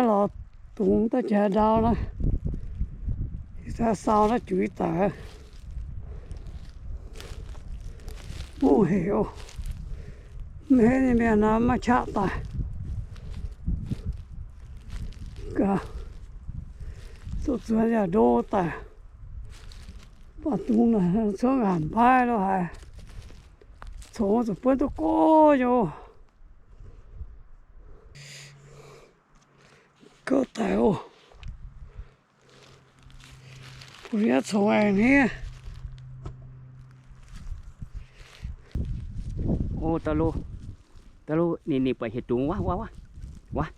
Lorz dungz daaih jaax ndau naaiv, ih zanc sau naaiv juix daic. Mv hec oc. Mv henv nyei mienh nor maiv qaqv daic. Gaax, zuqc zuonx yaac ndo daic. Buatc dungz naaic cuotv ngaanc mbaaiv lo haic. Congx zuqc buonv duqv gorv nyei. Gouv daic oc. Mbuo yie congx aengx hniev. O, da'lo, da'lo, ninh, ninh buatc hieh dungz wuov, wuov, wuov, wuov.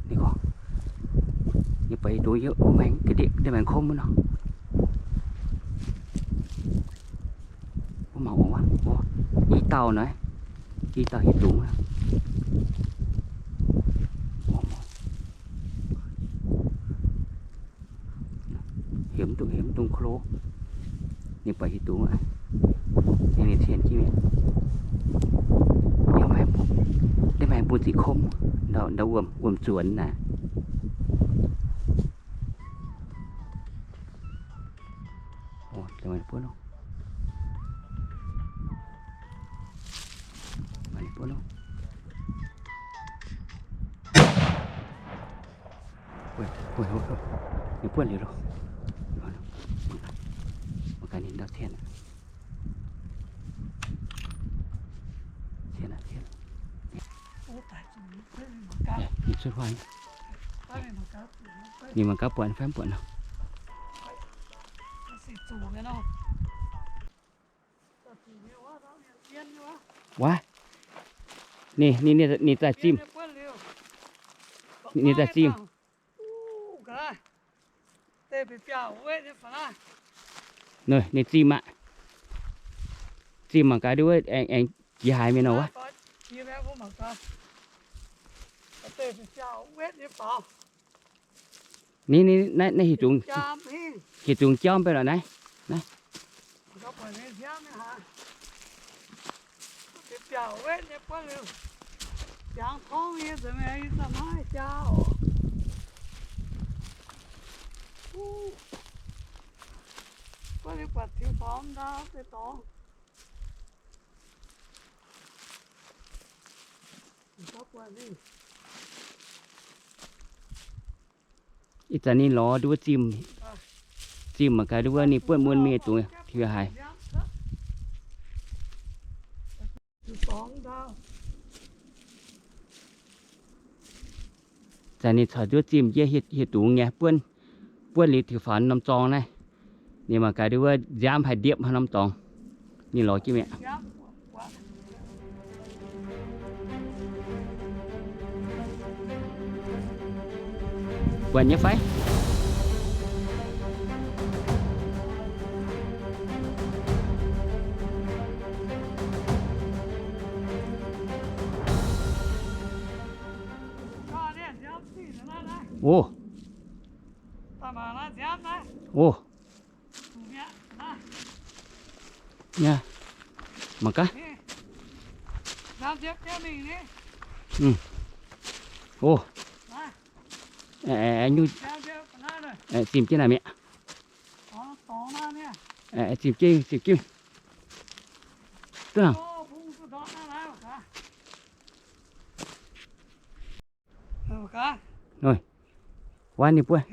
Ninh gorngv, ninh buatc hieh dungz yiem maengx ga'ndiev, maengx komv wuov nor. Wuov mangc oc, wuov, i dauh naaiv, i dauh hieh dungz. Hieh mv dungz, hieh mv dungz klo. Ninh buatc hieh dungz aqv. Ninh, ninh cien jienv mi'aqv. Deix maengx bun ziqc komv, ndau, ndau wuom, wuom zuonx naaic. O, deix maengx buonv oc. Maengx buonv oc. Ninh buonv liuz loh. Mangc gaax ninh ndau cien aqv. Cien aqv, cien. Ninh cuotv huaav. Ninh mangc gaax buatc fai mv buatc nor. Wuov. Ninh, ninh, ninh, ninh zaih zimh. Ninh zaih zimh. Ninh zimh aqv. Zimh mangc gaax duqv wuov aengx, aengx jiex haaix mienh nor wuov. Ninh, ninh, naaiv, naaiv hieh dungz, hieh dungz jauv mv bei lorqc naaiv. Naaiv. Ih zanc ninh lorz duqv wuov zimh, zimh mangc gaax duqv wuov ninh buonv mun mingh dungz tiux haaix. Zanc ninh caux duqv zimh jienv hieh dungz nyei, buonv, buonv liuz tiux faaux norm zorng naaiv. Ninh mangc gaax duqv wuov nziaamv haaix ndiepv haaix norm dorngx. Ninh lorz jienv mi'aqv. Buatc nyei fai? O. O. Mangc gaax. O. Nyungc, zimh jienv naaic mi'aqv. Zimh jienv, zimh jienv. Duqv nangc. Wuov ninh buonv.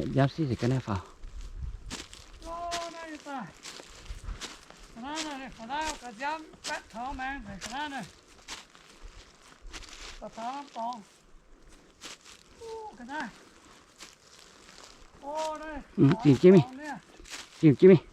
Nziaamv siqv se ga'naaiv faaux. Zimh jienv mingh. Zimh jienv mingh.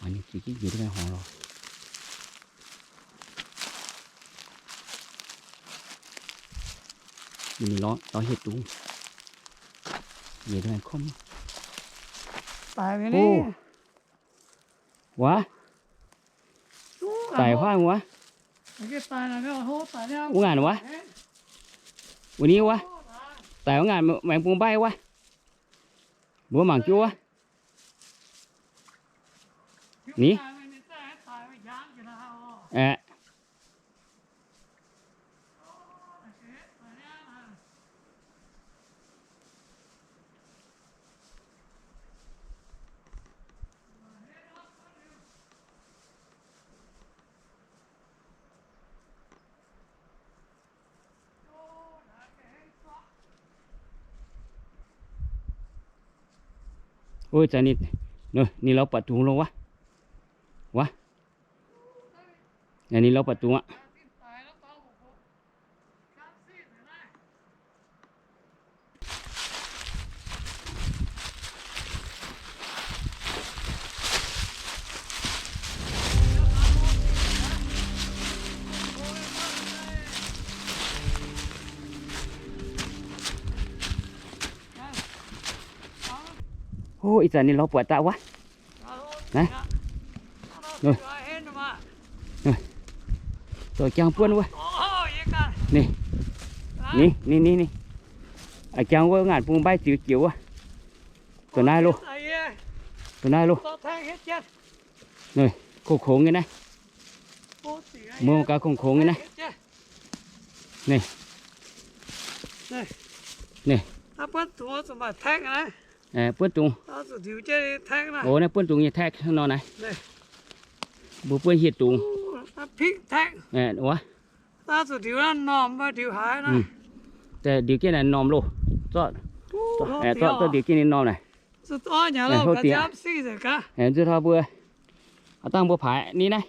Ninh ziex jienv njiec duqv mingh horngz lorh. Ninh lorz daux hieh dungz. Yietc komv. Wuov, daic huaav wuov. Wuov ngaanc wuov. Wuov ni wuov. Daic wuov ngaanc maengx bung mbaiv wuov. Mbuo mangc jienv wuov. Ni. Aeqv. Ov, ninh lorz buatc dungz loh wuov. Wuov. Ninh lorz buatc dungz aqv. Ov, ih zanc ninh lorz buatc daaih wuov. Naaiv. Zoux jangx buonv wuov. Ninh, ninh, ninh, ninh. A'jangx wuov ngaanc bung mbaiv ziux jiex wuov. Zoux naaiv loh. Zoux naaiv loh. Kongx kongx nyei naaiv. Mbuo gaax kongx kongx nyei naaiv. Ninh, ninh. Buonv dungz. Ov, naaiv buonv dungz nyei taeqv nor naaiv. Mbuo buonv hieh dungz. Wuov. Ndiux jienv naaiv normh loh. Zorqv, zorqv ndiux jienv ninh normh naaic. Houv diex. Nzuov taux mbuo, aav dangh mbuo paaix ni naaiv,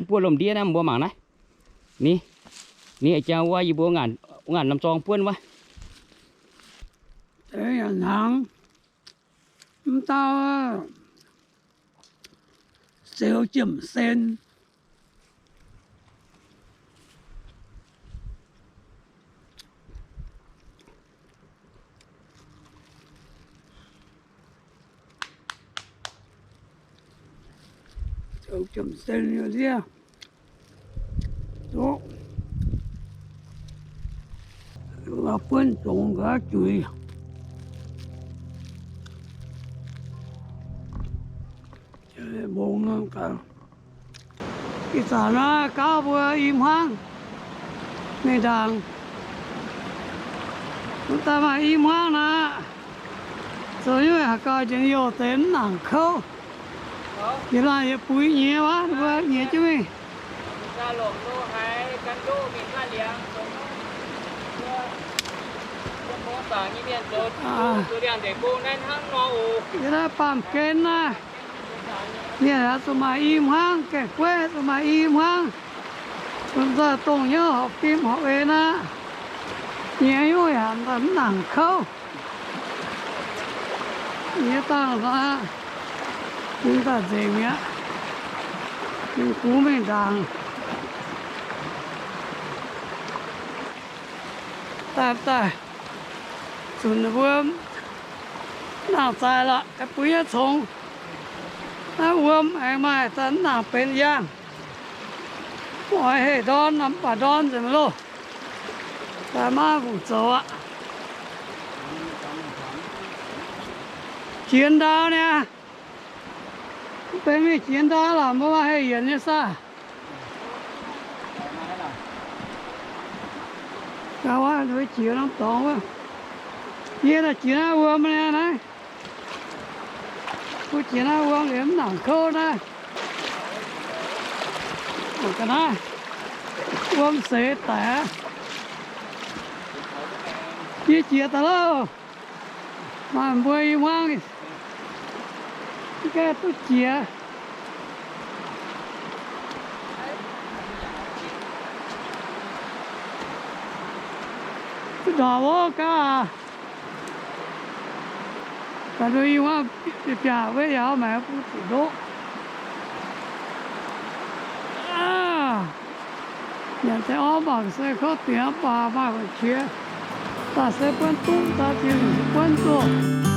buov lomh ndiev naaiv mbuo mangc naaiv. Ni, ni jangx wuov yie mbuo ngaanc norm zorng buonv wuov. Hnaangx mv dauh Seux Jiem Sen. Seux Jiem Sen nyei ndiev. Buonv dungz gaax juiz. Mbong gaax. Ih zanc naaiv gauv mbuo i hmuangv mingh ndaangc. Mv daaih maaih i hmuangv naaic, zoux nyungc haaix gauh njien-youh deix mv nangc kouv. Yie laanh yietc buix nyiex wuov, mbuo nyiex jienv mingh. Yie naaiv baamh gen naaiv, mienh aeqv, zuqc maaih i hmuangv, gaengh gueiv zuqc maaih i hmuangv. Bun nzoih dongh hnyouv horpc fim horpc eix naaiv, nyiex nyungc yaac mv nangc kouv. Nyiex dangh aqv, mingh daaih nzengc mi'aqv. Mingh gux mingh ndaangc. Daaih daaih, zunc mbuo nangh zaaix lorqc, bun yie congx. Naaiv wuom aengx maaih daaih mv nangc benx yangh. Mv oix heh ndorn, mv baac ndorn nzengc loh. Daaih maiv fungc zoux aqv. Jiex ndau niaa. Mv benx mingh jiex ndau lorqc, mbuo maaih heh yienc nyei saah? Gauh wuov, jiex norm dorngx wuov. Yie daaih jiex naaiv wuom niaa naaiv. Mbuo jiex naaiv wuom liemh mv nangc kouv naaiv. Ga'naaiv wuom seix daic aqv. Yie jiex daaih lauh. Maaih mbuo i hmuangv mv gaengh duqv jiex. Duqv ndorpc wuov gaax. Gaax nduov i hmuangv biaac-biaac wuov yaac maaih bun zuqc ndoqv. Nyanc deix orv mangc se kouv dingc mv baac maaih fu'jueiv qiex. Daaih se buonv duqv, daaih ziouc se buonv duqv.